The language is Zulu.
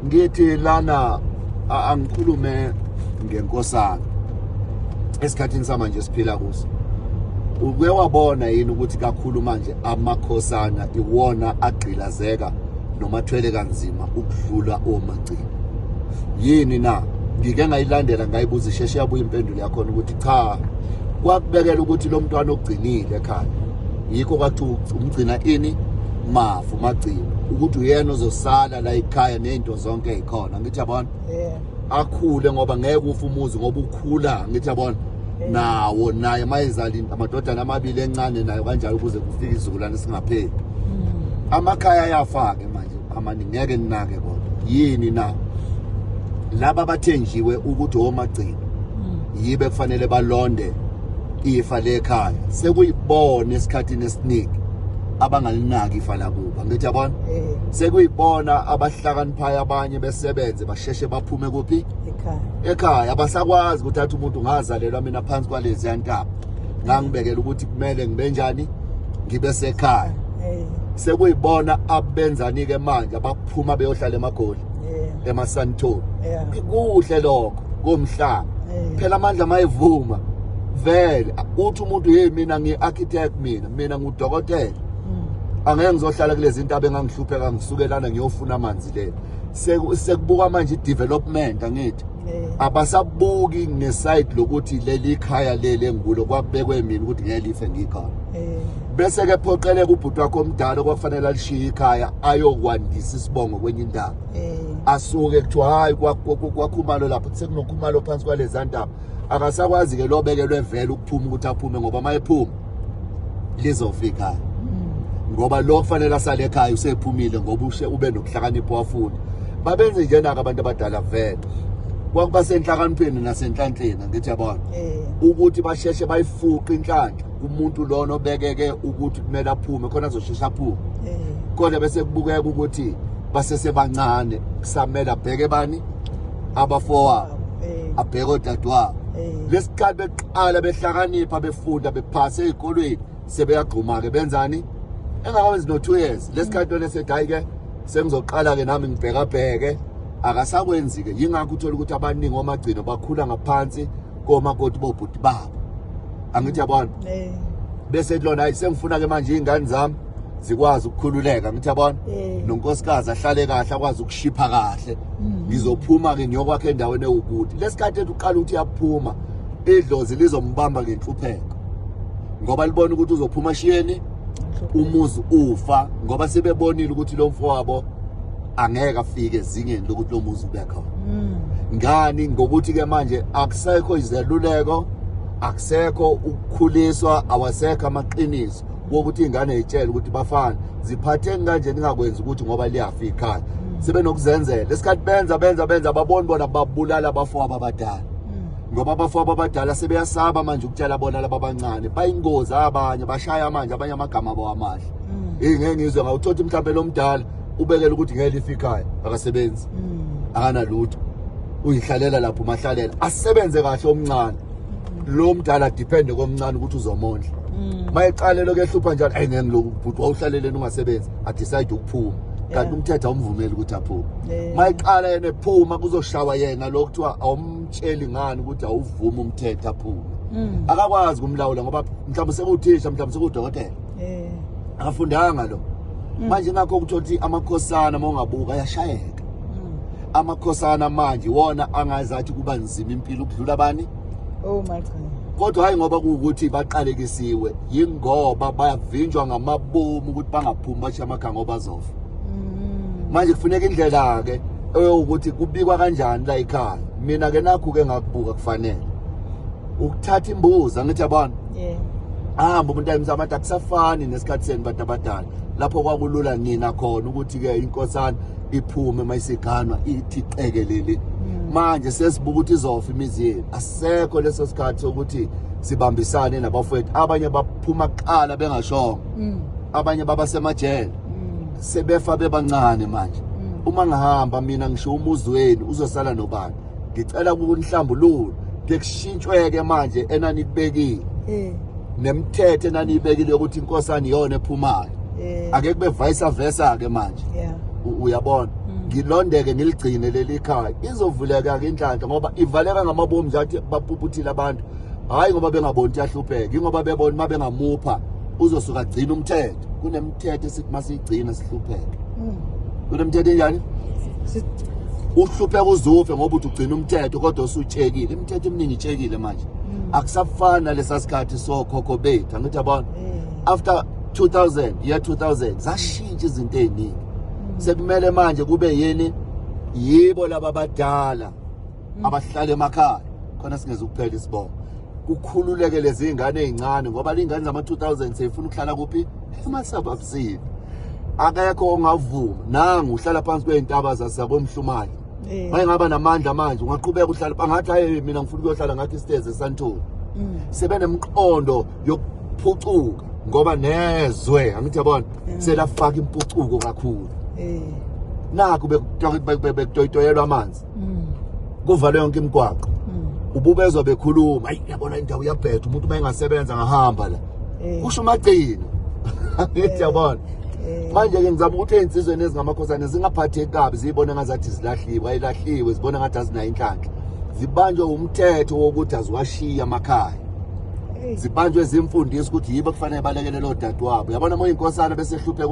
Ngithi lana angikhulume ngenkosana esikhathini samanje siphila kuso. Uke wabona yini ukuthi kakhulu manje amakhosana iwona agqilazeka noma athwele kanzima ukudlula omagcina? Yini na? Ngike ngayilandela ngayibuza, isheshe yabuya impendulo yakhona ukuthi cha, kwakubekela ukuthi lo mntwana ogcinile ekhaya, yikho kwathiwa umgcina ini mafu magcina, ukuthi uyena ozosala la ekhaya nezinto zonke ezikhona. Ngithi yabona, akhule, ngoba ngeke ufe umuzi ngoba ukhula. Ngithi yabona, nawo naye mayezala amadodana amabili encane nayo kanjalo, ukuze kufike izizukulwane singapheli. Amakhaya ayafake manje amaningi, ngeke ninake. Kodwa yini na? Laba abathenjiwe ukuthi omagcina yibe kufanele balonde ifa lekhaya, sekuyibona esikhathini esiningi abangalinaki ifa lakubo. Ngithi yabona, sekuyibona abahlakaniphayo, abanye besebenze basheshe baphume kuphi? Ekhaya. Ekhaya. Abasakwazi ukuthatha umuntu, ngazalelwa mina phansi kwalezi yantaba, ngangibekela ukuthi kumele ngibe njani, ngibe sekhaya. Sekuyibona abenzani-ke manje, abaphuma beyohlala eMagoli, emaSandton. Kuhle lokho komhlaba. Phela amandla mayivuma vele uthi umuntu, hey, mina ngi-architect, mina ngudokotela, angeke ngizohlala kulezi ntaba engangihlupheka ngisukelana ngiyofuna amanzi le. Sekubuka manje i-development, angithi? Abasabuki ngeside lokuthi leli khaya leli engikulo kwakubekwe mina ukuthi ngeke life ngikhona. Bese ke phoqeleka ubhuti wakho omdala okwakufanele alishiye ikhaya ayokwandisa isibongo kwenye indawo, asuke kuthiwa hayi, kwaKhumalo lapho sekunoKhumalo phansi kwaleza ntaba. Akasakwazi ke lobekelwe vele ukuphuma ukuthi aphume, ngoba uma ephuma lizofika, ngoba lo kufanele asale ekhaya usephumile, ngoba ushe ube nokuhlakanipha wafunda. Babenze njenaka abantu abadala vele, kwakuba senhlakanipheni nasenhlanhleni. Angithi yabona, ukuthi basheshe bayifuqe inhlanhla kumuntu lona obekeke ukuthi kumele aphume khona azosheshe aphume, kodwa bese kubukeka ukuthi basesebancane, kusamele abheke bani? Abafowabo, abheke odadewabo. Lesikhathi beqala behlakanipha, befunda, bephase ey'kolweni, sebeyagxuma-ke, benzani engakawenzi no-2 years. Lesikhathi lona sethi, hhayi-ke, sengizoqala-ke nami ngibhekabheke, akasakwenzi-ke. Yingakho uthola ukuthi abaningi omagcino bakhula ngaphansi komakoti bobhuti babo. Angithi yabona? Bese lona, hayi, sengifuna-ke manje iy'ngane zami zikwazi ukukhululeka. Ngithi yabona, nonkosikazi ahlale kahle, akwazi ukushipha kahle. Ngizophuma-ke ngiyokwakha endaweni ewukuthi. Lesikhathi ethi uqala ukuthi uyaphuma, idlozi lizombamba ngenhlupheko, ngoba libona ukuthi uzophuma shiyeni umuzi ufa, ngoba sebebonile ukuthi lo mfowabo angeke afike ezingeni lokuthi lo muzi ube khona. Ngani? Ngokuthi-ke manje akusekho izeluleko, akusekho ukukhuliswa, awasekho amaqiniso wokuthi iy'ngane y'tshele ukuthi bafana ziphatheni kanje, ningakwenzi ukuthi ngoba liyafa ikhaya. Sebenokuzenzela lesikhathi, benza benza benza, baboni bona babulala abafowabo abadala, ngoba abafowabo abadala sebeyasaba manje ukutshela bona laba abancane, bayingozi. Abanye bashaya manje abanye amagama abo amahle. Hey, ngeke ngizwe ngawuthothi mhlawumbe lo mdala ubekela ukuthi ngeke life ikhaya, akasebenzi, akanalutho, uyihlalela lapho umahlalela. Asebenze kahle omncane, lo mdala depende komncane ukuthi uzomondla. Mayeqale lokho ehlupha njalo, ayi, ngeke ngilokhu bhuti wawuhlaleleni ungasebenzi, adecide ukuphuma, kanti umthetho awumvumeli ukuthi aphume. Mayeqala yena ephuma, kuzoshawa yena lo kuthiwa awumtsheli ngani ukuthi awuvumi umthetho aphume. Akakwazi kumlawula, ngoba mhlawumbe sekuwuthisha, mhlawumbe sekuwudokotela, akafundanga lo. Manje ngakho kuthiwa ukuthi amakhosana, uma ungabuka, ayashayeka. Amakhosana manje wona angazathi kuba nzima impilo ukudlula abani. Oh magcina. Kodwa hayi ngoba kuwukuthi baqalekisiwe, yingoba bayavinjwa ngamabomu ukuthi bangaphumi bashiye amakhaya ngoba bazofa. Manje kufuneka indlela-ke eyokuthi kubikwa kanjani la ekhaya. Mina-ke nakhu-ke ngakubuka, kufanele ukuthatha imbuzi. Angithi yabona? Hamba umuntu ayimzama abantu, akusafani nesikhathi senu bantu abadala, lapho kwakulula nina khona ukuthi-ke inkosana iphume mayisiganwa ithi qekelele. Manje sesibuka ukuthi izofa imizi yenu, asisekho leso sikhathi sokuthi sibambisane nabafowethu. Abanye baphuma kuqala bengashongo, abanye babasemajele, sebefa bebancane manje. Uma ngihamba mina ngisho umuzi wenu uzosala nobani? Ngicela ukunihlambulula, ke kushintshweke manje enanibekile nemithetho enaniyibekile yokuthi inkosana iyona ephumayo. Ake kube vice versa ke manje. Uyabona? Ngilondeke ngiligcine leli khaya. Izovuleka ke inhlanhla ngoba ivaleka ngamabomu nje athi baphuputhile abantu. Hayi ngoba bengaboni ukuthi yahlupheka, ingoba bebona uma bengamupha uzosuka agcina umthetho. Kunemithetho esithi masiyigcina sihlupheke. Kunemithetho enjani? Uhlupheka uzufe ngoba uthi ugcina umthetho kodwa usutshekile. Imithetho eminingi itshekile manje. Akusafani nalesa sikhathi sokhokho bethu, angithi yabona. After 2000, year 2000 zashintsha izinto eziningi. Sekumele manje kube yini? Yibo laba abadala abahlala emakhaya khona singeze ukuphela isibongo. Kukhululeke lezi ingane ezincane ngoba lingane zama 2000 seyifuna ukuhlala kuphi? Ema-suburbsini. Akekho ongavuma. Nangu uhlala phansi kwey'ntaba zasakomhlumali. Maye ngaba namandla manje ungaqhubeka uhlala angathi hayi mina ngifuna ukuyohlala ngathi isitezi eSandton. Sebenemqondo yokuphucuka ngoba nezwe angithi yabona selafaka impucuko kakhulu. Nakhu bekutoyitoyelwa amanzi. Kuvalwe yonke imigwaqo. Ububezwa bekhuluma, hayi yabona indawo iyabheda umuntu uma engasebenza ngahamba la. Kusho uMagcina. Angithi yabona. Manje ke ngizama ukuthi ey'nsizweni ezingamakhosana zingaphatheki kabi ziyibone ngazathi zilahliwe, ayilahliwe, zibone ngathi azinayo inhlanhla. Zibanjwe umthetho wokuthi aziwashiye amakhaya. Zibanjwe zimfundiso ukuthi yibo kufanele balekelele odadewabo. Yabona uma uyinkosana bese ehlupheka